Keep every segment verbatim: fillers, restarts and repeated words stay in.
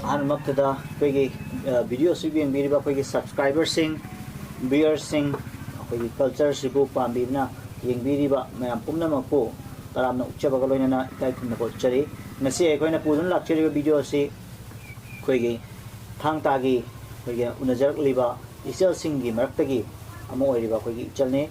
ꯑꯍꯥꯟꯕꯃꯛꯇꯗ ꯑꯩꯈꯣꯏꯒꯤ, ꯑ, video ꯑꯁꯤ ꯌꯦꯡꯕꯤꯔꯤꯕ ꯑꯩꯈꯣꯏꯒꯤ subscriberꯁꯤꯡ, viewerꯁꯤꯡ, ꯑꯩꯈꯣꯏꯒꯤ cultureꯁꯤꯕꯨ ꯄꯥꯝꯕꯤꯕꯅ ꯌꯦꯡꯕꯤꯔꯤꯕ ꯃꯌꯥꯝ ꯄꯨꯝꯅꯃꯛꯄꯨ ꯇꯔꯥꯝꯅ ꯑꯣꯛꯆꯕꯒ ꯂꯣꯏꯅꯅ ꯏꯀꯥꯏ ꯈꯨꯝꯅꯕ ꯎꯠꯆꯔꯤ꯫ ꯉꯁꯤ ꯑꯩꯈꯣꯏꯅ ꯄꯨꯗꯨꯅ ꯂꯥꯛꯆꯔꯤꯕ video ꯑꯁꯤ ꯑꯩꯈꯣꯏꯒꯤ ꯊꯥꯡ ꯇꯥꯒꯤ ꯑꯩꯈꯣꯏꯒꯤ ꯎꯅꯖꯔꯛꯂꯤꯕ ꯏꯆꯜꯁꯤꯡꯒꯤ ꯃꯔꯛꯇꯒꯤ ꯑꯃ ꯑꯣꯏꯔꯤꯕ ꯑꯩꯈꯣꯏꯒꯤ ꯏꯆꯜꯅꯤ꯫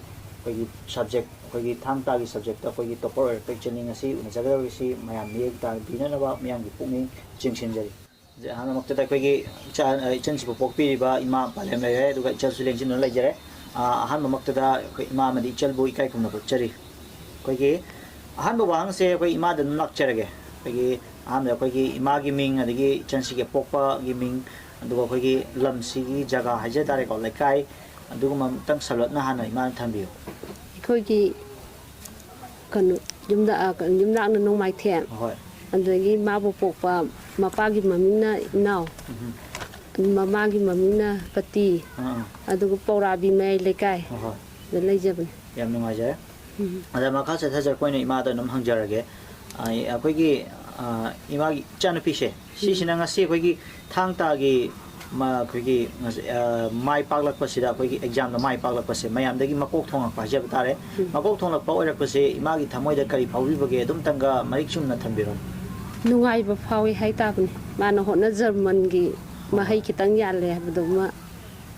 ꯑꯩꯈꯣꯏꯒꯤ subject, ꯑꯩꯈꯣꯏꯒꯤ ꯊꯥꯡ ꯇꯥꯒꯤ subjectꯇ ꯑꯩꯈꯣꯏꯒꯤ topper ꯑꯣꯏꯔꯛꯄ ꯏꯆꯜꯅꯤ꯫ ꯉꯁꯤ ꯎꯅꯖꯒꯗꯧꯔꯤꯁꯤ ꯃꯌꯥꯝ ꯃꯤꯠꯌꯦꯡ ꯇꯥꯕꯤꯅꯅꯕ ꯃꯤꯌꯥꯝꯒꯤ ꯄꯨꯛꯅꯤꯡ ꯆꯤꯡꯁꯤꯟꯖꯔꯤ꯫ ꯍꯧꯖꯤꯛ ꯑꯍꯥꯟꯕꯃꯛꯇꯗ ꯑꯩꯈꯣꯏꯒꯤ ꯏꯆꯥ-, ꯏꯆꯟꯁꯤꯕꯨ ꯄꯣꯛꯄꯤꯔꯤꯕ ꯏꯃꯥ ꯄꯥꯂꯦꯝ ꯂꯩꯔꯦ, ꯑꯗꯨꯒ ꯏꯆꯜꯁꯨ ꯂꯦꯡꯁꯤꯟꯗꯨꯅ ꯂꯩꯖꯔꯦ꯫ ꯑ, ꯑꯍꯥꯟꯕꯃꯛꯇꯗ ꯑꯩꯈꯣꯏ ꯏꯃꯥ ꯑꯃꯗꯤ ꯏꯆꯜꯕꯨ ꯏꯀꯥꯏ ꯈꯨꯝꯅꯕ ꯎꯠꯆꯔꯤ꯫ ꯑꯩꯈꯣꯏꯒꯤ ꯑꯍꯥꯟꯕ ꯋꯥꯍꯪꯁꯦ ꯑꯩꯈꯣꯏ ꯏꯃꯥꯗ ꯑꯗꯨꯝ ꯂꯥꯛꯆꯔꯒꯦ꯫ ꯑꯩꯈꯣꯏꯒꯤ ꯑꯍꯥꯟꯕꯗ ꯑꯩꯈꯣꯏꯒꯤ ꯏꯃꯥꯒꯤ ꯃꯤꯡ, ꯑꯗꯒꯤ ꯏꯆꯟꯁꯤꯒꯤ ꯑꯄꯣꯛꯄꯒꯤ ꯃꯤꯡ, ꯑꯗꯨꯒ ꯑꯩꯈꯣꯏꯒꯤ ꯂꯝꯁꯤꯒꯤ ꯖꯒꯥ ꯍꯥꯏꯖ ꯇꯥꯔꯦꯀꯣ, ꯂꯩꯀꯥꯏ, ꯑꯗꯨꯒꯨꯝꯕ ꯑꯃꯇꯪ ꯁꯝꯂꯞꯅ ꯍꯥꯟꯅ ꯏꯃꯥꯅ ꯊꯝꯕꯤꯌꯨ꯫ ꯑꯩꯈꯣꯏꯒꯤ ꯀꯩꯅꯣ, ꯌꯨꯝꯗ-, ꯑ, ꯀꯩꯅꯣ, ꯌꯨꯝꯅꯥꯛꯅ ꯅꯣꯡꯃꯥꯏꯊꯦꯝ, ꯍꯣꯏ꯫ ꯑꯗꯒꯤ ꯃꯥꯕꯨ ꯄꯣꯛꯄ ꯃꯄꯥꯒꯤ ꯃꯃꯤꯡꯅ ꯏꯅꯥꯎ, ꯎꯝ꯫ ꯃꯃꯥꯒꯤ ꯃꯃꯤꯡꯅ ꯄꯇꯤ, ꯑꯥ, ꯑꯥ꯫ ꯑꯗꯨꯒ ꯄꯧꯔꯥꯕꯤ ꯃꯌꯥꯏ ꯂꯩꯀꯥꯏ, ꯍꯣꯏ, ꯍꯣꯏ꯫ ꯗ ꯂꯩꯖꯕꯅꯦ꯫ ꯌꯥꯝ ꯅꯨꯡꯉꯥꯏꯖꯔꯦ꯫ ꯎꯝ꯫ ꯑꯗ ꯃꯈꯥ ꯆꯠꯊꯖꯔꯛꯄ ꯑꯣꯏꯅ ꯏꯃꯥꯗ ꯑꯗꯨꯝ ꯍꯪꯖꯔꯒꯦ꯫ ꯑ, ꯑꯩꯈꯣꯏꯒꯤ, ꯑ, ꯏꯃꯥꯒꯤ ꯏꯆꯥꯅꯨꯄꯤꯁꯦ, ꯎꯝ꯫ ꯁꯤꯁꯤꯅ ꯉꯁꯤ ꯑꯩꯈꯣꯏꯒꯤ ꯊꯥꯡ ꯇꯥꯒꯤ ꯃ-, ꯑꯩꯈꯣꯏꯒꯤ ꯉꯁ-, ꯑ, ꯃꯥꯏ ꯄꯥꯛꯂꯛꯄꯁꯤꯗ, ꯑꯩꯈꯣꯏꯒꯤ examꯗ ꯃꯥꯏ ꯄꯥꯛꯂꯛꯄꯁꯦ, ꯃꯌꯥꯝꯗꯒꯤ ꯃꯀꯣꯛ ꯊꯣꯡꯂꯛꯄ ꯍꯥꯏꯖꯕ ꯇꯥꯔꯦ꯫ ꯎꯝ꯫ ꯃꯀꯣꯛ ꯊꯣꯡꯂꯛꯄ ꯑꯣꯏꯔꯛꯄꯁꯦ ꯏꯃꯥꯒꯤ ꯊꯃꯣꯏꯗ ꯀꯔꯤ ꯐꯥꯎꯕꯤꯕꯒꯦ? ꯑꯗꯨꯝꯇꯪꯒ ꯃꯔꯤꯛ ꯆꯨꯝꯅ ꯊꯝꯕꯤꯔꯝꯃꯨ꯫ ꯅꯨꯡꯉꯥꯏꯕ ꯐꯥꯎꯏ ꯍꯥꯏꯇꯥꯕꯅꯤ꯫ ꯃꯥꯅ ꯍꯣꯠꯅꯖꯃꯟꯒꯤ ꯍꯣꯏ, ꯃꯍꯩ ꯍꯣꯏ꯫ ꯈꯤꯇꯪ ꯌꯥꯜꯂꯦ ꯍꯥꯏꯕꯗꯨꯃ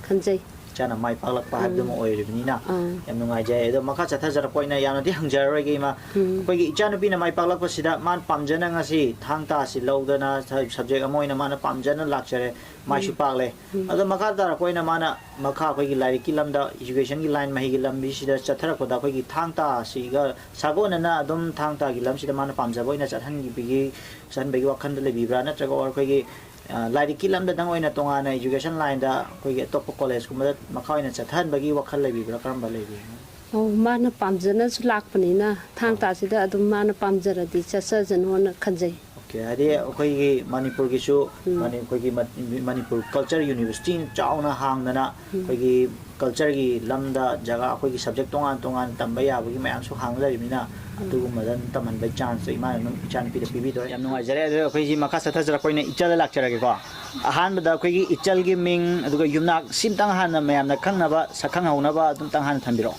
ꯈꯟꯖꯩ꯫ ꯏꯆꯥꯅ ꯃꯥꯏ ꯄꯥꯛꯂꯛꯄ ꯍꯥꯏꯕꯗꯨꯃ ꯎꯝ꯫ ꯑꯣꯏꯔꯤꯕꯅꯤꯅ ꯑꯥ꯫ ꯌꯥꯝ ꯅꯨꯡꯉꯥꯏꯖꯩ꯫ ꯑꯗꯣ ꯃꯈꯥ ꯆꯠꯊꯖꯔꯛꯄ ꯑꯣꯏꯅ ꯌꯥꯝꯅꯗꯤ ꯍꯪꯖꯔꯔꯣꯏꯒꯦ, ꯏꯃꯥ꯫ ꯎꯝ꯫ ꯑꯩꯈꯣꯏꯒꯤ ꯏꯆꯥꯅꯨꯄꯤꯅ ꯃꯥꯏ ꯄꯥꯛꯂꯛꯄꯁꯤꯗ ꯃꯥꯅ ꯄꯥꯝꯖꯅ ꯉꯁꯤ ꯊꯥꯡ ꯇꯥ ꯑꯁꯤ ꯂꯧꯗꯅ ꯁ-, subject ꯑꯃ ꯑꯣꯏꯅ ꯃꯥꯅ ꯄꯥꯝꯖꯅ ꯂꯥꯛꯆꯔꯦ, ꯃꯥꯏꯁꯨ ꯎꯝ꯫ ꯄꯥꯛꯂꯦ꯫ ꯎꯝ꯫ ꯑꯗꯣ ꯃꯈꯥ ꯇꯥꯔꯛꯄ ꯑꯣꯏꯅ ꯃꯥꯅ ꯃꯈꯥ ꯑꯩꯈꯣꯏꯒꯤ ꯂꯥꯏꯔꯤꯛꯀꯤ ꯂꯝꯗ, educationꯒꯤ line, ꯃꯍꯩꯒꯤ ꯂꯝꯕꯤꯁꯤꯗ ꯆꯠꯊꯔꯛꯄꯗ ꯑꯩꯈꯣꯏꯒꯤ ꯊꯥꯡ ꯇꯥ ꯑꯁꯤꯒ ꯁꯥꯒꯣꯟꯅꯅ ꯑꯗꯨꯝ ꯊꯥꯡ ꯇꯥꯒꯤ ꯂꯝꯁꯤꯗ ꯃꯥꯅ ꯄꯥꯝꯖꯕ ꯑꯣꯏꯅ ꯆꯠꯍꯟꯈꯤꯕꯒꯤ, ꯆꯠꯍꯟꯕꯒꯤ ꯋꯥꯈꯜꯗ ꯂꯩꯕꯤꯕ꯭ꯔꯥ? ꯅꯠꯇ꯭ꯔꯒ ꯑꯩꯈꯣꯏꯒꯤ ꯑ, ꯂꯥꯏꯔꯤꯛꯀꯤ ꯂꯝꯗꯗꯪ ꯑꯣꯏꯅ ꯇꯣꯉꯥꯟꯅ education lineꯗ ꯑꯩꯈꯣꯏꯒꯤ ꯑꯇꯣꯞꯄ collegeꯀꯨꯝꯕꯗ ꯃꯈꯥ ꯑꯣꯏꯅ ꯆꯠꯊꯍꯟꯕꯒꯤ ꯋꯥꯈꯜ ꯂꯩꯕꯤꯕ꯭ꯔꯥ? ꯀꯔꯝꯕ ꯂꯩꯕꯤ? ꯑꯧ, ꯃꯥꯅ ꯄꯥꯝꯖꯅꯁꯨ ꯂꯥꯛꯄꯅꯤꯅ, ꯊꯥꯡ ꯑꯥ꯫ ꯇꯥꯁꯤꯗ ꯑꯗꯨꯝ ꯃꯥꯅ ꯄꯥꯝꯖꯔꯗꯤ ꯆꯠꯆꯖꯅꯣꯅ ꯈꯟꯖꯩ꯫ ꯍꯥꯏꯗꯤ ꯑꯩꯈꯣꯏꯒꯤ ꯃꯅꯤꯄꯨꯔꯒꯤꯁꯨ ꯃꯅꯤ-, ꯑꯩꯈꯣꯏꯒꯤ ꯃ-, ꯃꯅꯤꯄꯨꯔ ꯀꯜꯆꯔ ꯌꯨꯅꯤꯚꯔꯁꯤꯇꯤ ꯆꯥꯎꯅ ꯍꯥꯡꯗꯅ ꯑꯩꯈꯣꯏꯒꯤ ꯀꯜꯆꯔꯒꯤ ꯂꯝꯗ ꯖꯒꯥ ꯑꯩꯈꯣꯏꯒꯤ ꯁꯕꯖꯦꯛ ꯇꯣꯉꯥꯟ ꯇꯣꯉꯥꯟ ꯇꯝꯕ ꯌꯥꯕꯒꯤ ꯃꯌꯥꯝꯁꯨ ꯍꯥꯡꯗ ꯂꯩꯕꯅꯤꯅ ꯑꯗꯨꯒꯨꯝꯕꯗ ꯑꯗꯨꯝ ꯇꯝꯍꯟꯕꯒꯤ ꯆꯥꯟꯁꯇꯣ ꯏꯃꯥꯅ ꯑꯗꯨꯝ ꯏꯆꯥꯅꯨꯄꯤꯗ ꯄꯤꯕꯤꯗꯣꯔꯦ꯫ ꯌꯥꯝ ꯅꯨꯡꯉꯥꯏꯖꯔꯦ꯫ ꯑꯗꯣ ꯑꯩꯈꯣꯏꯁꯤ ꯃꯈꯥ ꯆꯠꯊꯖꯔꯛꯄ ꯑꯣꯏꯅ ꯏꯆꯜꯗ ꯂꯥꯛꯆꯔꯒꯦꯀꯣ꯫ ꯑꯍꯥꯟꯕꯗ ꯑꯩꯈꯣꯏꯒꯤ ꯏꯆꯜꯒꯤ ꯃꯤꯡ ꯑꯗꯨꯒ ꯌꯨꯝꯅꯥꯛ ꯁꯤꯝꯇꯪ ꯍꯥꯟꯅ ꯃꯌꯥꯝꯅ ꯈꯪꯅꯕ, ꯁꯛꯈꯪꯍꯧꯅꯕ ꯑꯗꯨꯝꯇꯪ ꯍꯥꯟꯅ ꯊꯝꯕꯤꯔꯛꯑꯣ꯫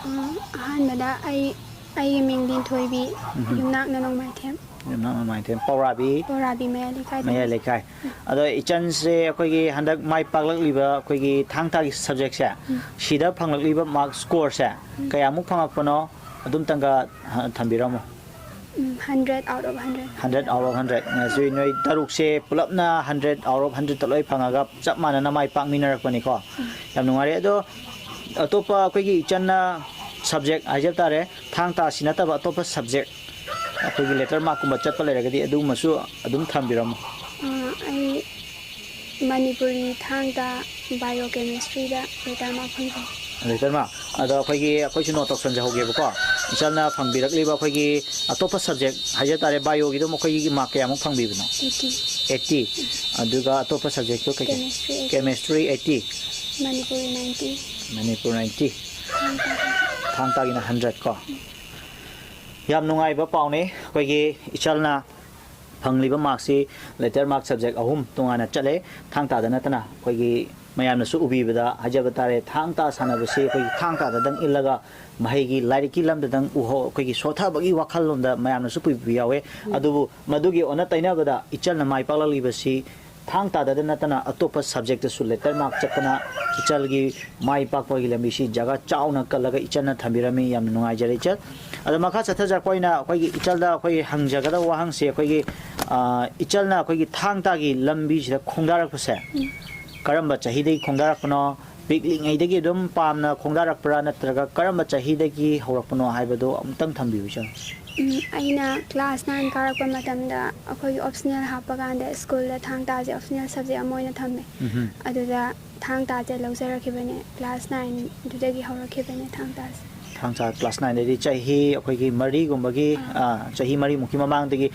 ꯎꯝ, ꯑꯍꯥꯟꯕꯗ ꯑꯩ, ꯑꯩꯒꯤ ꯃꯤꯡ ꯂꯤꯟꯊꯣꯏꯕꯤ, ꯎꯝꯍꯨꯝ꯫ ꯌꯨꯝꯅꯥꯛꯅ ꯅꯣꯡꯃꯥꯏꯊꯦꯝ꯫ ꯌꯨꯝꯅꯥꯛ ꯅꯣꯡꯃꯥꯏꯊꯦꯝ, ꯄꯧꯔꯥꯕꯤ꯫ ꯄꯧꯔꯥꯕꯤ ꯃꯌꯥꯏ ꯂꯩꯀꯥꯏꯗ꯫ ꯃꯌꯥꯏ ꯂꯩꯀꯥꯏ꯫ ꯑꯗꯣ ꯏꯆꯟꯁꯦ ꯑꯩꯈꯣꯏꯒꯤ ꯍꯟꯗꯛ ꯃꯥꯏ ꯄꯥꯛꯂꯛꯂꯤꯕ ꯑꯩꯈꯣꯏꯒꯤ ꯊꯥꯡ ꯇꯥꯒꯤ ꯁꯕꯖꯦꯛꯁꯦ, ꯎꯝ꯫ ꯁꯤꯗ ꯐꯪꯂꯛꯂꯤꯕ ꯃꯥꯔꯛ ꯁ꯭ꯀꯣꯔꯁꯦ ꯎꯝ꯫ ꯀꯌꯥꯃꯨꯛ ꯐꯪꯉꯛꯄꯅꯣ ꯑꯗꯨꯝꯇꯪꯒ, ꯑ, ꯊꯝꯕꯤꯔꯝꯃꯣ꯫ ꯎꯝ, hundred out of hundred꯫ Hundred out of hundred꯫ ꯉꯁꯤ ꯅꯣꯏ ꯇꯔꯨꯛꯁꯦ ꯄꯨꯂꯞꯅ hundred out of hundredꯇ ꯂꯣꯏ ꯐꯪꯉꯒ ꯆꯞ ꯃꯥꯟꯅꯅ ꯃꯥꯏ ꯄꯥꯛꯃꯤꯟꯅꯔꯛꯄꯅꯤꯀꯣ꯫ ꯎꯝ꯫ ꯌꯥꯝ ꯅꯨꯡꯉꯥꯏꯔꯦ꯫ ꯑꯗꯣ ꯑꯇꯣꯞꯄ ꯑꯩꯈꯣꯏꯒꯤ ꯏꯆꯟꯅ ꯁꯕꯖꯦꯛ ꯍꯥꯏꯖꯕ ꯇꯥꯔꯦ, ꯊꯥꯡ ꯇꯥ ꯁꯤ ꯅꯠꯇꯕ ꯑꯇꯣꯞꯄ ꯁꯕꯖꯦꯛ ꯑꯩꯈꯣꯏꯒꯤ ꯂꯦꯇꯔ ꯃꯥꯔꯛꯀꯨꯝꯕ ꯆꯠꯄ ꯂꯩꯔꯒꯗꯤ ꯑꯗꯨꯒꯨꯝꯕꯁꯨ ꯑꯗꯨꯝ ꯊꯝꯕꯤꯔꯝꯃꯣ꯫ ꯑ, ꯑꯩ ꯃꯅꯤꯄꯨꯔꯤ ꯊꯥꯡ ꯇꯥ ꯕꯥꯏꯑꯣ ꯀꯦꯃꯤꯁꯇ꯭ꯔꯤꯗ ꯂꯦꯇꯔ ꯃꯥꯔꯛ ꯐꯪꯖꯩ꯫ Letter mark. ꯑꯗꯣ ꯑꯩꯈꯣꯏꯒꯤ, ꯑꯩꯈꯣꯏꯁꯨ ꯅꯣꯠ ꯇꯧꯁꯟꯖꯍꯧꯒꯦꯕꯀꯣ꯫ ꯏꯆꯜꯅ ꯐꯪꯕꯤꯔꯛꯂꯤꯕ ꯑꯩꯈꯣꯏꯒꯤ ꯑꯇꯣꯞꯄ ꯁꯕꯖꯦꯛ ꯍꯥꯏꯖ ꯇꯥꯔꯦ, ꯕꯥꯏꯑꯣꯒꯤꯗꯣ ꯃꯈꯣꯏꯒꯤ ꯃꯥꯔꯛ ꯀꯌꯥꯃꯨꯛ ꯐꯪꯕꯤꯕꯅꯣ? Eighty꯫ Eighty꯫ ꯑꯗꯨꯒ ꯑꯇꯣꯞꯄ ꯁꯕꯖꯦꯛꯇꯣ ꯀꯩ ꯀꯩ? Chemistry eighty꯫ Chemistry eighty꯫ Manipuri ninety꯫ Manipur ninety꯫ ꯊꯥꯡ ꯇꯥ꯫ ꯊꯥꯡ ꯇꯥꯒꯤꯅ hundred ꯀꯣ꯫ ꯌꯥꯝ ꯅꯨꯡꯉꯥꯏꯕ ꯄꯥꯎꯅꯤ꯫ ꯑꯩꯈꯣꯏꯒꯤ ꯏꯆꯜꯅ ꯐꯪꯂꯤꯕ ꯃꯥꯔꯛꯁꯤ ꯂꯦꯇꯔ ꯃꯥꯔꯛ ꯁꯕꯖꯦꯛ ꯑꯍꯨꯝ ꯇꯣꯉꯥꯟꯅ ꯆꯠꯂꯦ꯫ ꯊꯥꯡ ꯇꯥꯗ ꯅꯠꯇꯅ ꯑꯩꯈꯣꯏꯒꯤ ꯃꯌꯥꯝꯅꯁꯨ ꯎꯕꯤꯕꯗ ꯍꯥꯏꯖꯕ ꯇꯥꯔꯦ, ꯊꯥꯡ ꯇꯥ ꯁꯥꯟꯅꯕꯁꯤ ꯑꯩꯈꯣꯏꯒꯤ ꯊꯥꯡ ꯇꯥꯗꯗꯪ ꯏꯜꯂꯒ ꯃꯍꯩꯒꯤ ꯂꯥꯏꯔꯤꯛꯀꯤ ꯂꯝꯗꯗꯪ ꯎꯍꯧ-, ꯑꯩꯈꯣꯏꯒꯤ ꯁꯣꯠꯊꯕꯒꯤ ꯋꯥꯈꯜꯂꯣꯝꯗ ꯃꯌꯥꯝꯅꯁꯨ ꯄꯨꯕꯤꯕ ꯌꯥꯎꯋꯦ꯫ ꯎꯝ꯫ ꯑꯗꯨꯕꯨ ꯃꯗꯨꯒꯤ ꯑꯣꯟꯅ ꯇꯩꯅꯕꯗ ꯏꯆꯜꯅ ꯃꯥꯏ ꯄꯥꯛꯂꯛꯂꯤꯕꯁꯤ ꯊꯥꯡ ꯇꯥꯗꯗ ꯅꯠꯇꯅ ꯑꯇꯣꯞꯄ ꯁꯕꯖꯦꯛꯇꯁꯨ ꯂꯦꯇꯔ ꯃꯥꯔꯛ ꯆꯠꯇꯅ ꯏꯆꯜꯒꯤ ꯃꯥꯏ ꯄꯥꯛꯄꯒꯤ ꯂꯝꯕꯤꯁꯤ ꯖꯒꯥ ꯆꯥꯎꯅ ꯀꯜꯂꯒ ꯏꯆꯜꯅ ꯊꯝꯕꯤꯔꯝꯃꯤ꯫ ꯌꯥꯝꯅ ꯅꯨꯡꯉꯥꯏꯖꯔꯦ ꯏꯆꯜ꯫ ꯑꯗꯣ ꯃꯈꯥ ꯆꯠꯊꯖꯔꯛꯄ ꯑꯣꯏꯅ ꯑꯩꯈꯣꯏꯒꯤ ꯏꯆꯜꯗ ꯑꯩꯈꯣꯏꯒꯤ ꯍꯪꯖꯒꯗꯕ ꯋꯥꯍꯪꯁꯤ ꯑꯩꯈꯣꯏꯒꯤ, ꯑ, ꯏꯆꯜꯅ ꯑꯩꯈꯣꯏꯒꯤ ꯊꯥꯡ ꯇꯥꯒꯤ ꯂꯝꯕꯤꯁꯤꯗ ꯈꯣꯡꯗꯥꯔꯛꯄꯁꯦ ꯎꯝ꯫ ꯀꯔꯝꯕ ꯆꯍꯤꯗꯒꯤ ꯈꯣꯡꯗꯥꯔꯛꯄꯅꯣ? ꯄꯤꯛꯂꯤꯉꯩꯗꯒꯤ ꯑꯗꯨꯝ ꯄꯥꯝꯅ ꯈꯣꯡꯗꯥꯔꯛꯄ꯭ꯔꯥ, ꯅꯠꯇ꯭ꯔꯒ ꯀꯔꯝꯕ ꯆꯍꯤꯗꯒꯤ ꯍꯧꯔꯛꯄꯅꯣ ꯍꯥꯏꯕꯗꯣ ꯑꯃꯨꯛꯇꯪ ꯊꯝꯕꯤꯌꯨ ꯏꯆꯜ꯫ ꯎꯝ, ꯑꯩꯅ class nine ꯀꯥꯔꯛꯄ ꯃꯇꯝꯗ ꯑꯩꯈꯣꯏꯒꯤ optional ꯍꯥꯞꯄ ꯀꯥꯟꯗ ꯁ꯭ꯀꯨꯜꯗ ꯊꯥꯡ ꯇꯥꯁꯦ optional subject ꯑꯃ ꯑꯣꯏꯅ ꯊꯝꯃꯦ꯫ ꯎꯝꯍꯨꯝ꯫ ꯑꯗꯨꯗ ꯊꯥꯡ ꯇꯥꯁꯦ ꯂꯧꯖꯔꯛꯈꯤꯕꯅꯦ꯫ Class nineꯗꯨꯗꯒꯤ ꯍꯧꯔꯛꯈꯤꯕꯅꯦ ꯊꯥꯡ ꯇꯥꯁꯦ꯫ ꯊꯥꯡ ꯇꯥ ꯀ꯭ꯂꯥꯁ ꯅꯥꯏꯟꯗꯗꯤ ꯆꯍꯤ ꯑꯩꯈꯣꯏꯒꯤ ꯃꯔꯤꯒꯨꯝꯕꯒꯤ, ꯑꯥ, ꯆꯍꯤ ꯃꯔꯤꯃꯨꯛꯀꯤ ꯃꯃꯥꯡꯗꯒꯤ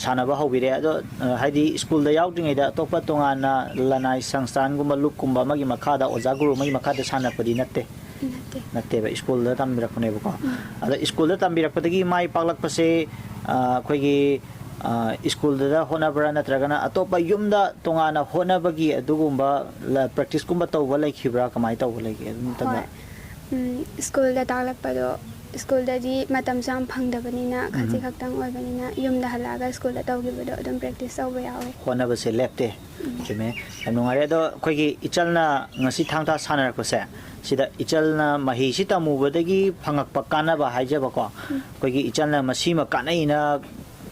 ꯁꯥꯟꯅꯕ ꯍꯧꯕꯤꯔꯦ꯫ ꯑꯗꯣ, ꯑ, ꯍꯥꯏꯗꯤ ꯁ꯭ꯀꯨꯜꯗ ꯌꯥꯎꯗ꯭ꯔꯤꯉꯩꯗ ꯑꯇꯣꯞꯄ ꯇꯣꯉꯥꯟꯅ ꯂꯅꯥꯏ ꯁꯪꯁꯊꯥꯟꯒꯨꯝꯕ, ꯂꯨꯞꯀꯨꯝꯕ ꯑꯃꯒꯤ ꯃꯈꯥꯗ, ꯑꯣꯖꯥ ꯒꯨꯔꯨ ꯑꯃꯒꯤ ꯃꯈꯥꯗ ꯁꯥꯟꯅꯔꯛꯄꯗꯤ ꯅꯠꯇꯦ? ꯅꯠꯇꯦ꯫ ꯅꯠꯇꯦꯕ, ꯁ꯭ꯀꯨꯜꯗ ꯇꯝꯕꯤꯔꯛꯄꯅꯦꯕꯀꯣ꯫ ꯎꯝ꯫ ꯑꯗ ꯁ꯭ꯀꯨꯜꯗ ꯇꯝꯕꯤꯔꯛꯄꯗꯒꯤ ꯃꯥꯏ ꯄꯥꯛꯂꯛꯄꯁꯦ, ꯑ, ꯑꯩꯈꯣꯏꯒꯤ, ꯑ, ꯁ꯭ꯀꯨꯜꯗꯨꯗ ꯍꯣꯠꯅꯕ꯭ꯔꯥ, ꯅꯠꯇ꯭ꯔꯒꯅ ꯑꯇꯣꯞꯄ ꯌꯨꯝꯗ ꯇꯣꯉꯥꯟꯅ ꯍꯣꯠꯅꯕꯒꯤ ꯑꯗꯨꯒꯨꯝꯕ ꯂ-, ꯄ꯭ꯔꯦꯛꯇꯤꯁꯀꯨꯝꯕ ꯇꯧꯕ ꯂꯩꯈꯤꯕ꯭ꯔꯥ? ꯀꯃꯥꯏꯅ ꯇꯧꯕ ꯂꯩꯒꯦ ꯑꯗꯨ ꯃꯇꯝꯗ? ꯍꯣꯏ꯫ ꯎꯝ, ꯁ꯭ꯀꯨꯜꯗ ꯇꯥꯛꯂꯛꯄꯗꯣ, ꯁ꯭ꯀꯨꯜꯗꯗꯤ ꯃꯇꯝꯁꯨ ꯌꯥꯝ ꯐꯪꯗꯕꯅꯤꯅ, ꯈꯖꯤꯛ ꯎꯝ꯫ ꯈꯛꯇꯪ ꯑꯣꯏꯕꯅꯤꯅ, ꯌꯨꯝꯗ ꯍꯜꯂꯛꯑꯒ ꯁ꯭ꯀꯨꯜꯗ ꯇꯧꯈꯤꯕꯗꯣ ꯑꯗꯨꯝ ꯄ꯭ꯔꯦꯛꯇꯤꯁ ꯇꯧꯕ ꯌꯥꯎꯋꯦ꯫ ꯍꯣꯠꯅꯕꯁꯦ ꯂꯦꯞꯇꯦ꯫ ꯎꯝ꯫ ꯆꯨꯝꯃꯦ꯫ ꯌꯥꯝ ꯅꯨꯡꯉꯥꯏꯔꯦ꯫ ꯑꯗꯣ ꯑꯩꯈꯣꯏꯒꯤ ꯏꯆꯜꯅ ꯉꯁꯤ ꯊꯥꯡ ꯇꯥ ꯁꯥꯟꯅꯔꯛꯄꯁꯦ, ꯁꯤꯗ ꯏꯆꯜꯅ ꯃꯍꯩꯁꯤ ꯇꯝꯃꯨꯕꯗꯒꯤ ꯐꯪꯉꯛꯄ ꯀꯥꯟꯅꯕ ꯍꯥꯏꯖꯕꯀꯣ, ꯎꯝ꯫ ꯑꯩꯈꯣꯏꯒꯤ ꯏꯆꯜꯅ ꯃꯁꯤꯃ ꯀꯥꯟꯅꯩꯅ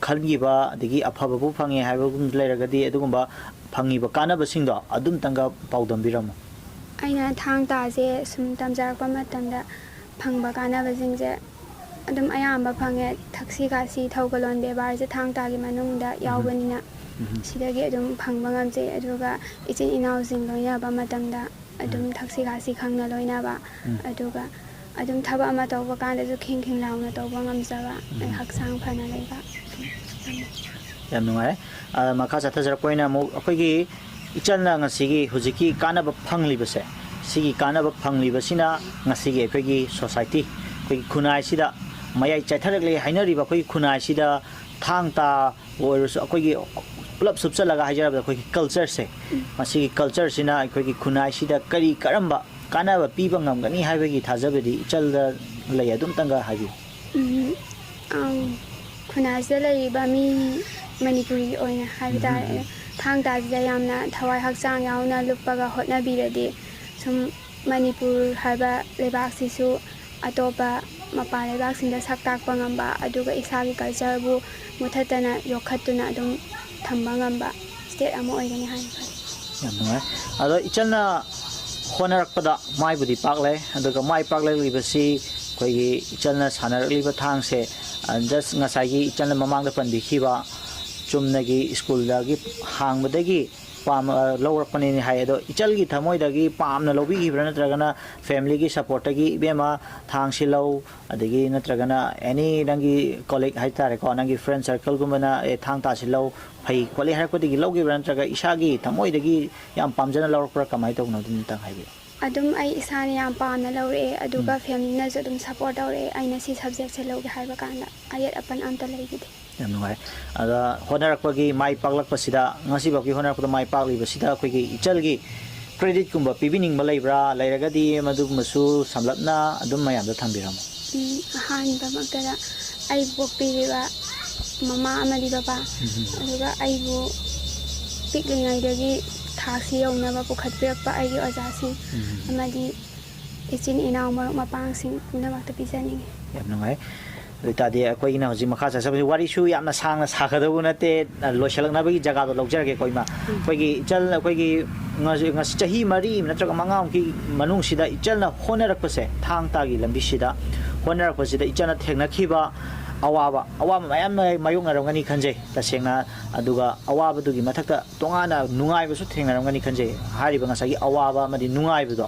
ꯈꯟꯈꯤꯕ, ꯑꯗꯒꯤ ꯑꯐꯕꯕꯨ ꯐꯪꯉꯦ ꯍꯥꯏꯕꯒꯨꯝ ꯂꯩꯔꯒꯗꯤ, ꯑꯗꯨꯒꯨꯝꯕ ꯐꯪꯉꯤꯕ ꯀꯥꯟꯅꯕꯁꯤꯡꯗꯣ ꯑꯗꯨꯝꯇꯪꯒ ꯄꯥꯎꯗꯝꯕꯤꯔꯝꯃꯨ꯫ ꯑꯩꯅ ꯊꯥꯡ ꯇꯥꯁꯦ ꯁꯨꯝ ꯇꯝꯖꯔꯛꯄ ꯃꯇꯝꯗ ꯐꯪꯕ ꯀꯥꯟꯅꯕꯁꯤꯡꯁꯦ ꯑꯗꯨꯝ ꯑꯌꯥꯝꯕ ꯐꯪꯉꯦ꯫ ꯊꯛꯁꯤ ꯈꯥꯁꯤ, ꯊꯧꯒꯜꯂꯣꯟ ꯕꯦꯕꯥꯔꯁꯦ ꯊꯥꯡ ꯇꯥꯒꯤ ꯃꯅꯨꯡꯗ ꯎꯝ꯫ ꯌꯥꯎꯕꯅꯤꯅ ꯎꯝ꯫ ꯁꯤꯗꯒꯤ ꯑꯗꯨꯝ ꯐꯪꯕ ꯉꯝꯖꯩ꯫ ꯑꯗꯨꯒ ꯏꯆꯤꯟ ꯏꯅꯥꯎꯁꯤꯡ ꯂꯣꯏꯅꯕ ꯃꯇꯝꯗ ꯑꯗꯨꯝ ꯎꯝ꯫ ꯊꯛꯁꯤ ꯈꯥꯁꯤ ꯈꯪꯅ ꯂꯣꯏꯅꯕ, ꯎꯝ꯫ ꯑꯗꯨꯒ ꯑꯗꯨꯝ ꯊꯕꯛ ꯑꯃ ꯇꯧꯕ ꯀꯥꯟꯗꯁꯨ ꯈꯤꯡ ꯈꯤꯡ ꯂꯥꯎꯅ ꯇꯧꯕ ꯉꯝꯖꯕ, ꯎꯝ꯫ ꯍꯛꯆꯥꯡ ꯐꯅ ꯂꯩꯕ꯫ ꯌꯥꯝ ꯅꯨꯡꯉꯥꯏ꯫ ꯑ, ꯃꯈꯥ ꯆꯠꯊꯖꯔꯛꯄ ꯑꯣꯏꯅ ꯑꯃꯨꯛ ꯑꯩꯈꯣꯏꯒꯤ ꯏꯆꯜꯅ ꯉꯁꯤꯒꯤ ꯍꯧꯖꯤꯛꯀꯤ ꯀꯥꯟꯅꯕ ꯐꯪꯂꯤꯕꯁꯦ, ꯁꯤꯒꯤ ꯀꯥꯟꯅꯕ ꯐꯪꯂꯤꯕꯁꯤꯅ ꯉꯁꯤꯒꯤ ꯑꯩꯈꯣꯏꯒꯤ ꯁꯣꯁꯥꯏꯇꯤ, ꯑꯩꯈꯣꯏꯒꯤ ꯈꯨꯟꯅꯥꯏꯁꯤꯗ ꯃꯌꯥꯏ ꯆꯥꯏꯊꯔꯛꯂꯦ ꯍꯥꯏꯅꯔꯤꯕ ꯑꯩꯈꯣꯏꯒꯤ ꯈꯨꯟꯅꯥꯏꯁꯤꯗ ꯊꯥꯡ ꯇꯥ ꯑꯣꯏꯔꯁꯨ ꯑꯩꯈꯣꯏꯒꯤ ꯄꯨꯂꯞ ꯁꯨꯞꯆꯜꯂꯒ ꯍꯥꯏꯖꯔꯕꯗ ꯑꯩꯈꯣꯏꯒꯤ ꯀꯜꯆꯔꯁꯦ, ꯎꯝ꯫ ꯃꯁꯤꯒꯤ ꯀꯜꯆꯔꯁꯤꯅ ꯑꯩꯈꯣꯏꯒꯤ ꯈꯨꯟꯅꯥꯏꯁꯤꯗ ꯀꯔꯤ ꯀꯔꯝꯕ ꯀꯥꯟꯅꯕ ꯄꯤꯕ ꯉꯝꯒꯅꯤ ꯍꯥꯏꯕꯒꯤ ꯊꯥꯖꯕꯗꯤ ꯏꯆꯜꯗ ꯂꯩ? ꯑꯗꯨꯝꯇꯪꯒ ꯍꯥꯏꯕꯤꯌꯨ꯫ ꯎꯝ, ꯑꯪ, ꯈꯨꯟꯅꯥꯏꯁꯤꯗ ꯂꯩꯔꯤꯕ ꯃꯤ ꯃꯅꯤꯄꯨꯔꯤ ꯑꯣꯏꯅ ꯍꯥꯏꯕ ꯎꯝ, ꯇꯥꯔꯦ, ꯎꯝ, ꯎꯝ꯫ ꯊꯥꯡ ꯇꯥꯁꯤꯗ ꯌꯥꯝꯅ ꯊꯋꯥꯏ ꯍꯛꯆꯥꯡ ꯌꯥꯎꯅ ꯂꯨꯞꯄꯒ ꯍꯣꯠꯅꯕꯤꯔꯗꯤ, ꯁꯨꯝ ꯃꯅꯤꯄꯨꯔ ꯍꯥꯏꯕ ꯂꯩꯕꯥꯛꯁꯤꯁꯨ ꯑꯇꯣꯞꯄ ꯃꯄꯥꯟ ꯂꯩꯕꯥꯛꯁꯤꯡꯗ ꯁꯛ ꯇꯥꯛꯄ ꯉꯝꯕ, ꯑꯗꯨꯒ ꯏꯁꯥꯒꯤ ꯀꯜꯆꯔꯕꯨ ꯃꯨꯊꯠꯇꯅ ꯌꯣꯛꯈꯠꯇꯨꯅ ꯑꯗꯨꯝ ꯊꯝꯕ ꯉꯝꯕ ꯁ꯭ꯇꯦꯠ ꯑꯃ ꯑꯣꯏꯒꯅꯤ ꯍꯥꯏꯅ ꯈꯜꯂꯤ꯫ ꯌꯥꯝ ꯅꯨꯡꯉꯥꯏ꯫ ꯑꯗꯣ ꯏꯆꯜꯅ ꯍꯣꯠꯅꯔꯛꯄꯗ ꯃꯥꯏꯕꯨꯗꯤ ꯄꯥꯛꯂꯦ, ꯑꯗꯨꯒ ꯃꯥꯏ ꯄꯥꯛꯂꯛꯂꯤꯕꯁꯤ ꯑꯩꯈꯣꯏꯒꯤ ꯏꯆꯜꯅ ꯁꯥꯟꯅꯔꯛꯂꯤꯕ ꯊꯥꯡꯁꯦ, ꯑ, just ꯉꯁꯥꯏꯒꯤ ꯏꯆꯜꯅ ꯃꯃꯥꯡꯗ ꯄꯟꯕꯤꯈꯤꯕ ꯆꯨꯝꯅꯒꯤ ꯁ꯭ꯀꯨꯜꯗꯒꯤ ꯍꯥꯡꯕꯗꯒꯤ ꯄꯥꯝ-, ꯑ, ꯂꯧꯔꯛꯄꯅꯤꯅ ꯍꯥꯏ꯫ ꯑꯗꯣ ꯏꯆꯜꯒꯤ ꯊꯃꯣꯏꯗꯒꯤ ꯄꯥꯝꯅ ꯂꯧꯕꯤꯈꯤꯕ꯭ꯔꯥ, ꯅꯠꯇ꯭ꯔꯒꯅ family ꯒꯤ support ꯇꯒꯤ "ꯏꯕꯦꯝꯃ, ꯊꯥꯡꯁꯤ ꯂꯧ"? ꯑꯗꯒꯤ ꯅꯠꯇ꯭ꯔꯒꯅ any ꯅꯪꯒꯤ colleague ꯍꯥꯏꯇꯥꯔꯦꯀꯣ, ꯅꯪꯒꯤ friend circle ꯒꯨꯝꯕꯅ "ꯑꯦ, ꯊꯥꯡ ꯇꯥꯁꯤ ꯂꯧ, ꯐꯩ ꯈꯣꯠꯂꯤ" ꯍꯥꯏꯔꯛꯄꯗꯒꯤ ꯂꯧꯈꯤꯕ꯭ꯔꯥ, ꯅꯠꯇ꯭ꯔꯒ ꯏꯁꯥꯒꯤ ꯊꯃꯣꯏꯗꯒꯤ ꯌꯥꯝ ꯄꯥꯝꯖꯅ ꯂꯧꯔꯛꯄ꯭ꯔꯥ, ꯀꯃꯥꯏꯅ ꯇꯧꯕꯅꯣ? ꯑꯗꯨꯝꯇꯪ ꯍꯥꯏꯕꯤꯌꯨ꯫ ꯑꯗꯨꯝ ꯑꯩ ꯏꯁꯥꯅ ꯌꯥꯝ ꯄꯥꯝꯅ ꯂꯧꯔꯛꯑꯦ, ꯑꯗꯨꯒ ꯎꯝ꯫ Family ꯅꯁꯨ ꯑꯗꯨꯝ support ꯇꯧꯔꯛꯑꯦ, ꯑꯩꯅ ꯁꯤ subject ꯁꯦ ꯂꯧꯒꯦ ꯍꯥꯏꯕ ꯀꯥꯟꯗ꯫ ꯑꯌꯦꯠ ꯑꯄꯟ ꯑꯝꯇ ꯂꯩꯈꯤꯗꯦ꯫ ꯌꯥꯝ ꯅꯨꯡꯉꯥꯏ꯫ ꯑꯗ ꯍꯣꯠꯅꯔꯛꯄꯒꯤ ꯃꯥꯏ ꯄꯥꯛꯂꯛꯄꯁꯤꯗ, ꯉꯁꯤꯐꯥꯎꯒꯤ ꯍꯣꯠꯅꯔꯛꯄꯗ ꯃꯥꯏ ꯄꯥꯛꯂꯤꯕꯁꯤꯗ ꯑꯩꯈꯣꯏꯒꯤ ꯏꯆꯜꯒꯤ credit ꯀꯨꯝꯕ ꯄꯤꯕꯤꯅꯤꯡꯕ ꯂꯩꯕ꯭ꯔꯥ? ꯂꯩꯔꯒꯗꯤ ꯃꯗꯨꯒꯨꯝꯕꯁꯨ ꯁꯝꯂꯞꯅ ꯑꯗꯨꯝ ꯃꯌꯥꯝꯗ ꯊꯝꯕꯤꯔꯝꯃꯨ꯫ ꯎꯝ, ꯑꯍꯥꯟꯕꯃꯛꯇꯗ ꯑꯩꯕꯨ ꯄꯣꯛꯄꯤꯔꯤꯕ ꯃꯃꯥ ꯑꯃꯗꯤ ꯕꯕꯥ, ꯎꯝ꯫ ꯑꯗꯨꯒ ꯑꯩꯕꯨ ꯄꯤꯛꯂꯤꯉꯩꯗꯒꯤ ꯊꯥꯛꯁꯤ ꯌꯧꯅꯕ ꯄꯨꯈꯠꯄꯤꯔꯛꯄ ꯑꯩꯒꯤ ꯑꯣꯖꯥꯁꯤꯡ, ꯎꯝ꯫ ꯑꯃꯗꯤ ꯏꯆꯤꯟ ꯏꯅꯥꯎ ꯃꯔꯨꯞ ꯃꯄꯥꯡꯁꯤꯡ ꯄꯨꯝꯅꯃꯛꯇ ꯄꯤꯖꯅꯤꯡꯏ꯫ ꯌꯥꯝ ꯅꯨꯡꯉꯥꯏ꯫ ꯑꯗꯨ ꯑꯣꯏꯇꯥꯔꯗꯤ ꯑꯩꯈꯣꯏꯒꯤꯅ ꯍꯧꯖꯤꯛ ꯃꯈꯥ ꯆꯠꯆꯕꯁꯤ, ꯋꯥꯔꯤꯁꯨ ꯌꯥꯝꯅ ꯁꯥꯡꯅ ꯁꯥꯒꯗꯧꯕ ꯅꯠꯇꯦ, ꯂꯣꯏꯁꯤꯜꯂꯛꯅꯕꯒꯤ ꯖꯒꯥꯗꯣ ꯂꯧꯖꯔꯒꯦꯀꯣ, ꯏꯃꯥ꯫ ꯎꯝ꯫ ꯑꯩꯈꯣꯏꯒꯤ ꯏꯆꯜ, ꯑꯩꯈꯣꯏꯒꯤ ꯉꯁꯤ, ꯉꯁꯤ ꯆꯍꯤ ꯃꯔꯤ ꯅꯠꯇ꯭ꯔꯒ ꯃꯉꯥꯃꯨꯛꯀꯤ ꯃꯅꯨꯡꯁꯤꯗ ꯏꯆꯜꯅ ꯍꯣꯠꯅꯔꯛꯄꯁꯦ, ꯊꯥꯡ ꯇꯥꯒꯤ ꯂꯝꯕꯤꯁꯤꯗ ꯍꯣꯠꯅꯔꯛꯄꯁꯤꯗ ꯏꯆꯜꯅ ꯊꯦꯡꯅꯈꯤꯕ ꯑꯋꯥꯕ, ꯑꯋꯥꯕ ꯃꯌꯥꯝ ꯑꯃ ꯃꯥꯌꯣꯛꯅꯔꯝꯒꯅꯤ ꯈꯟꯖꯩ ꯇꯁꯦꯡꯅ꯫ ꯑꯗꯨꯒ ꯑꯋꯥꯕꯗꯨꯒꯤ ꯃꯊꯛꯇ ꯇꯣꯉꯥꯟꯅ ꯅꯨꯡꯉꯥꯏꯕꯁꯨ ꯊꯦꯡꯅꯔꯝꯒꯅꯤ ꯈꯟꯖꯩ꯫ ꯍꯥꯏꯔꯤꯕ ꯉꯁꯥꯏꯒꯤ ꯑꯋꯥꯕ ꯑꯃꯗꯤ ꯅꯨꯡꯉꯥꯏꯕꯗꯣ,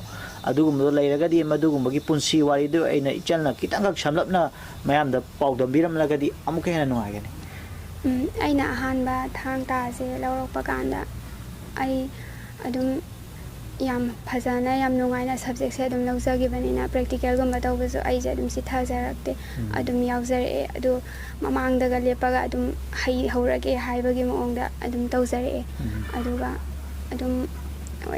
ꯑꯗꯨꯒꯨꯝꯕꯗꯣ ꯂꯩꯔꯒꯗꯤ ꯃꯗꯨꯒꯨꯝꯕꯒꯤ ꯄꯨꯟꯁꯤ ꯋꯥꯔꯤꯗꯨ ꯑꯩꯅ ꯏꯆꯜꯅ ꯈꯤꯇꯪꯈꯛ ꯁꯝꯂꯞꯅ ꯃꯌꯥꯝꯗ ꯄꯥꯎꯗꯝꯕꯤꯔꯝꯂꯒꯗꯤ ꯑꯃꯨꯛꯀ ꯍꯦꯟꯅ ꯅꯨꯡꯉꯥꯏꯒꯅꯤ꯫ ꯎꯝ, ꯑꯩꯅ ꯑꯍꯥꯟꯕ ꯊꯥꯡ ꯇꯥꯁꯦ ꯂꯧꯔꯛꯄ ꯀꯥꯟꯗ ꯑꯩ ꯑꯗꯨꯝ ꯌꯥꯝ ꯐꯖꯅ, ꯌꯥꯝ ꯅꯨꯡꯉꯥꯏꯅ subject ꯁꯦ ꯑꯗꯨꯝ ꯂꯧꯖꯈꯤꯕꯅꯤꯅ, practical ꯒꯨꯝꯕ ꯇꯧꯕꯁꯨ ꯑꯩꯁꯦ ꯑꯗꯨꯝ ꯆꯤꯠꯊꯖꯔꯛꯇꯦ, ꯎꯝ꯫ ꯑꯗꯨꯝ ꯌꯥꯎꯖꯔꯛꯑꯦ꯫ ꯑꯗꯣ ꯃꯃꯥꯡꯗꯒ ꯂꯦꯞꯄꯒ ꯑꯗꯨꯝ ꯍꯩꯍꯧꯔꯒꯦ ꯍꯥꯏꯕꯒꯤ ꯃꯑꯣꯡꯗ ꯑꯗꯨꯝ ꯇꯧꯖꯔꯛꯑꯦ꯫ ꯎꯝ꯫ ꯑꯗꯨꯒ ꯑꯗꯨꯝ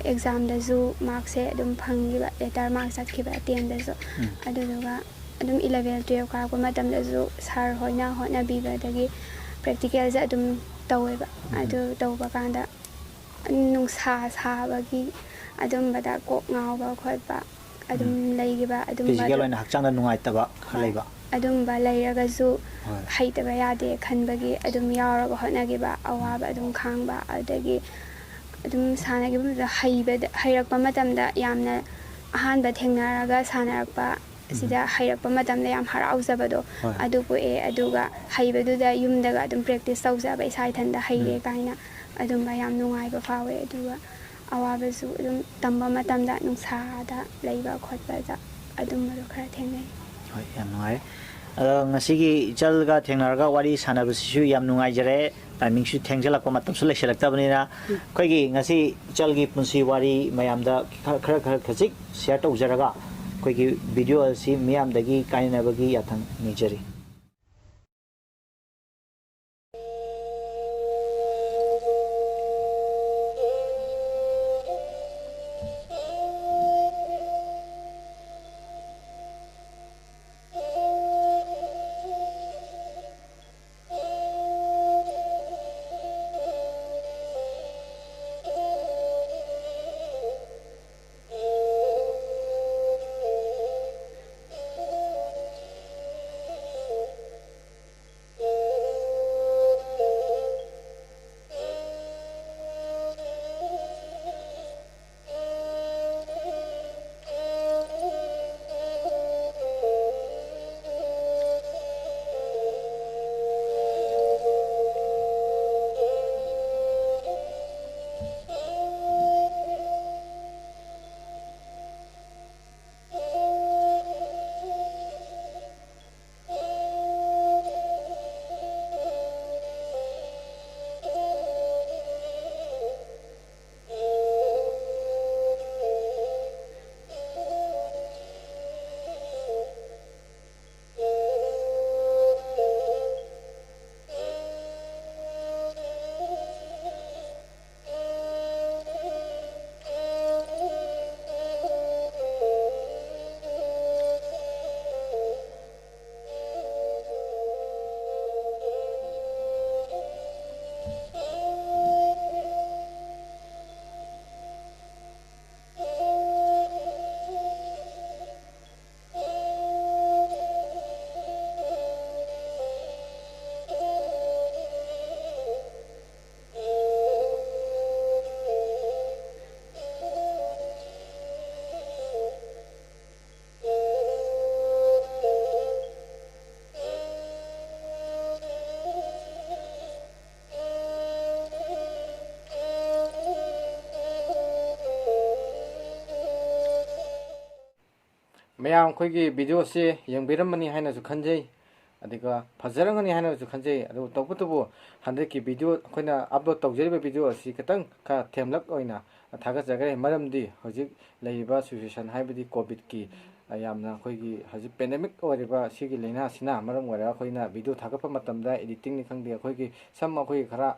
exam ꯗꯁꯨ mark ꯁꯦ ꯑꯗꯨꯝ ꯐꯪꯈꯤꯕ, letter mark ꯆꯠꯈꯤꯕ ten ꯗꯁꯨ꯫ ꯎꯝ꯫ ꯑꯗꯨꯗꯨꯒ ꯑꯗꯨꯝ eleven twelve ꯀꯥꯔꯛꯄ ꯃꯇꯝꯗꯁꯨ sir ꯍꯣꯏꯅ ꯍꯣꯠꯅꯕꯤꯕꯗꯒꯤ practical ꯁꯦ ꯑꯗꯨꯝ ꯇꯧꯋꯦꯕ꯫ ꯎꯝ꯫ ꯑꯗꯨ ꯇꯧꯕ ꯀꯥꯟꯗ ꯅꯨꯡꯁꯥ ꯁꯥꯕꯒꯤ ꯑꯗꯨꯝꯕꯗ ꯀꯣꯛ ꯉꯥꯎꯕ ꯈꯣꯠꯄ ꯑꯗꯨꯝ ꯎꯝ꯫ ꯂꯩꯈꯤꯕ, ꯑꯗꯨꯝꯕ physical ꯑꯗꯨ ꯑꯣꯏꯅ ꯍꯛꯆꯥꯡꯗ ꯅꯨꯡꯉꯥꯏꯇꯕ ꯈꯔ ꯍꯣꯏ꯫ ꯂꯩꯕ꯫ ꯑꯗꯨꯝꯕ ꯂꯩꯔꯒꯁꯨ ꯍꯣꯏ꯫ ꯍꯩꯇꯕ ꯌꯥꯗꯦ ꯈꯟꯕꯒꯤ ꯑꯗꯨꯝ ꯌꯥꯎꯔꯒ ꯍꯣꯠꯅꯈꯤꯕ, ꯑꯋꯥꯕ ꯑꯗꯨꯝ ꯈꯥꯡꯕ, ꯑꯗꯒꯤ ꯑꯗꯨꯝ ꯁꯥꯟꯅꯈꯤꯕ ꯃꯇꯝꯗ ꯍꯩꯕꯗ, ꯍꯩꯔꯛꯄ ꯃꯇꯝꯗ ꯌꯥꯝꯅ ꯑꯍꯥꯟꯕ ꯊꯦꯡꯅꯔꯒ ꯁꯥꯟꯅꯔꯛꯄ ꯎꯝ꯫ ꯁꯤꯗ ꯍꯩꯔꯛꯄ ꯃꯇꯝꯗ ꯌꯥꯝ ꯍꯔꯥꯎꯖꯕꯗꯣ ꯍꯣꯏ꯫ ꯑꯗꯨ ꯄꯣꯛꯑꯦ꯫ ꯑꯗꯨꯒ ꯍꯩꯕꯗꯨꯗ ꯌꯨꯝꯗꯒ ꯑꯗꯨꯝ practice ꯇꯧꯖꯕ, ꯏꯁꯥ ꯏꯊꯟꯇ ꯍꯩꯔꯦ ꯎꯝ꯫ ꯀꯥꯏꯅ꯫ ꯑꯗꯨꯝꯕ ꯌꯥꯝ ꯅꯨꯡꯉꯥꯏꯕ ꯐꯥꯎꯋꯦ꯫ ꯑꯗꯨꯒ ꯑꯋꯥꯕꯁꯨ ꯑꯗꯨꯝ ꯇꯝꯕ ꯃꯇꯝꯗ ꯅꯨꯡꯁꯥꯗ ꯂꯩꯕ ꯈꯣꯠꯄꯗ ꯑꯗꯨꯝꯕꯗꯣ ꯈꯔ ꯊꯦꯡꯅꯩ꯫ ꯍꯣꯏ, ꯌꯥꯝ ꯅꯨꯡꯉꯥꯏ꯫ ꯑꯗꯣ ꯉꯁꯤꯒꯤ ꯏꯆꯜꯒ ꯊꯦꯡꯅꯔꯒ ꯋꯥꯔꯤ ꯁꯥꯟꯅꯕꯁꯤꯁꯨ ꯌꯥꯝ ꯅꯨꯡꯉꯥꯏꯖꯔꯦ꯫ ꯇꯥꯏꯃꯤꯡꯁꯨ ꯊꯦꯡꯖꯤꯜꯂꯛꯄ, ꯃꯇꯝꯁꯨ ꯂꯩꯁꯤꯜꯂꯛꯇꯕꯅꯤꯅ, ꯑꯩꯈꯣꯏꯒꯤ ꯉꯁꯤ ꯏꯆꯜꯒꯤ ꯄꯨꯟꯁꯤ ꯋꯥꯔꯤ ꯃꯌꯥꯝꯗ ꯈꯔ, ꯈꯔ, ꯈꯔ ꯈꯖꯤꯛ ꯁꯤꯌꯔ ꯇꯧꯖꯔꯒ, ꯑꯩꯈꯣꯏꯒꯤ ꯚꯤꯗꯤꯑꯣ ꯑꯁꯤ ꯃꯤꯌꯥꯝꯗꯒꯤ ꯀꯥꯏꯅꯅꯕꯒꯤ ꯌꯥꯊꯪ ꯅꯤꯖꯔꯤ꯫ ꯃꯌꯥꯝ ꯑꯩꯈꯣꯏꯒꯤ video ꯑꯁꯤ ꯌꯦꯡꯕꯤꯔꯝꯃꯅꯤ ꯍꯥꯏꯅꯁꯨ ꯈꯟꯖꯩ, ꯑꯗꯨꯒ ꯐꯖꯔꯝꯒꯅꯤ ꯍꯥꯏꯅꯁꯨ ꯈꯟꯖꯩ꯫ ꯑꯗꯨꯕꯨ ꯇꯧꯕꯇꯕꯨ ꯍꯟꯗꯛꯀꯤ video, ꯑꯩꯈꯣꯏꯅ upload ꯇꯧꯖꯔꯤꯕ video ꯑꯁꯤ ꯈꯤꯇꯪ ꯈꯔ ꯊꯦꯝꯂꯞ ꯑꯣꯏꯅ ꯊꯥꯒꯠꯆꯈ꯭ꯔꯦ꯫ ꯃꯔꯝꯗꯤ ꯍꯧꯖꯤꯛ ꯂꯩꯔꯤꯕ situation, ꯍꯥꯏꯕꯗꯤ COVIDꯀꯤ, ꯑ, ꯌꯥꯝꯅ ꯑꯩꯈꯣꯏꯒꯤ ꯍꯧꯖꯤꯛ pandemic ꯑꯣꯏꯔꯤꯕ ꯁꯤꯒꯤ ꯂꯥꯏꯅꯥꯁꯤꯅ ꯃꯔꯝ ꯑꯣꯏꯔꯒ ꯑꯩꯈꯣꯏꯅ video ꯊꯥꯒꯠꯄ ꯃꯇꯝꯗ editingꯅꯤ ꯈꯪꯗꯦ, ꯑꯩꯈꯣꯏꯒꯤ ꯁꯝ ꯑꯩꯈꯣꯏꯒꯤ ꯈꯔ,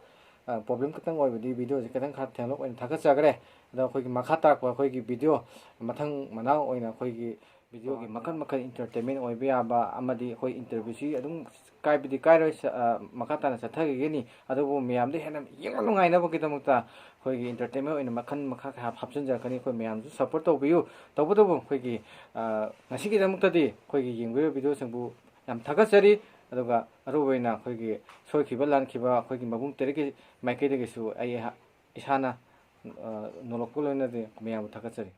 ꯑ, problem ꯈꯤꯇꯪ ꯑꯣꯏꯕꯗꯤ videoꯁꯦ ꯈꯤꯇꯪ ꯈꯔ ꯊꯦꯝꯂꯞ ꯑꯣꯏꯅ ꯊꯥꯒꯠꯆꯈ꯭ꯔꯦ꯫ ꯑꯗꯣ ꯑꯩꯈꯣꯏꯒꯤ ꯃꯈꯥ ꯇꯥꯔꯛꯄ ꯑꯩꯈꯣꯏꯒꯤ video ꯃꯊꯪ ꯃꯅꯥꯎ ꯑꯣꯏꯅ ꯑꯩꯈꯣꯏꯒꯤ videoꯒꯤ ꯃꯈꯜ ꯃꯈꯜ entertainment ꯑꯣꯏꯕ ꯌꯥꯕ ꯑꯃꯗꯤ ꯑꯩꯈꯣꯏ interviewꯁꯤ ꯑꯗꯨꯝ ꯀꯥꯏꯕꯗꯤ ꯀꯥꯏꯔꯣꯏ, ꯁ-, ꯑ, ꯃꯈꯥ ꯇꯥꯅ ꯆꯠꯊꯈꯤꯒꯅꯤ꯫ ꯑꯗꯨꯕꯨ ꯃꯌꯥꯝꯗ ꯍꯦꯟꯅ ꯌꯦꯡꯕ ꯅꯨꯡꯉꯥꯏꯅꯕꯒꯤꯗꯃꯛꯇ ꯑꯩꯈꯣꯏꯒꯤ entertainment ꯑꯣꯏꯅ ꯃꯈꯜ ꯃꯈꯥ ꯀꯌꯥ ꯍꯥꯞꯆꯤꯟꯖꯔꯛꯀꯅꯤ꯫ ꯑꯩꯈꯣꯏ ꯃꯌꯥꯝꯁꯨ support ꯇꯧꯕꯤꯌꯨ꯫ ꯇꯧꯕꯇꯕꯨ ꯑꯩꯈꯣꯏꯒꯤ, ꯑ, ꯉꯁꯤꯒꯤꯗꯃꯛꯇꯗꯤ ꯑꯩꯈꯣꯏꯒꯤ ꯌꯦꯡꯕꯤꯔꯤꯕ videoꯁꯤꯡꯕꯨ ꯌꯥꯝ ꯊꯥꯒꯠꯆꯔꯤ꯫ ꯑꯗꯨꯒ ꯑꯔꯣꯏꯕ ꯑꯣꯏꯅ ꯑꯩꯈꯣꯏꯒꯤ ꯁꯣꯏꯈꯤꯕ ꯂꯥꯟꯈꯤꯕ ꯑꯩꯈꯣꯏꯒꯤ ꯃꯕꯨꯡ ꯇꯔꯦꯠꯀꯤ ꯃꯥꯏꯀꯩꯗꯒꯤꯁꯨ ꯑꯩ ꯑꯩꯍꯥꯛ ꯏꯁꯥꯅ, ꯑ, ꯅꯣꯂꯣꯛꯄ ꯂꯣꯏꯅꯗꯤ ꯃꯌꯥꯝꯕꯨ ꯊꯥꯒꯠꯆꯔꯤ꯫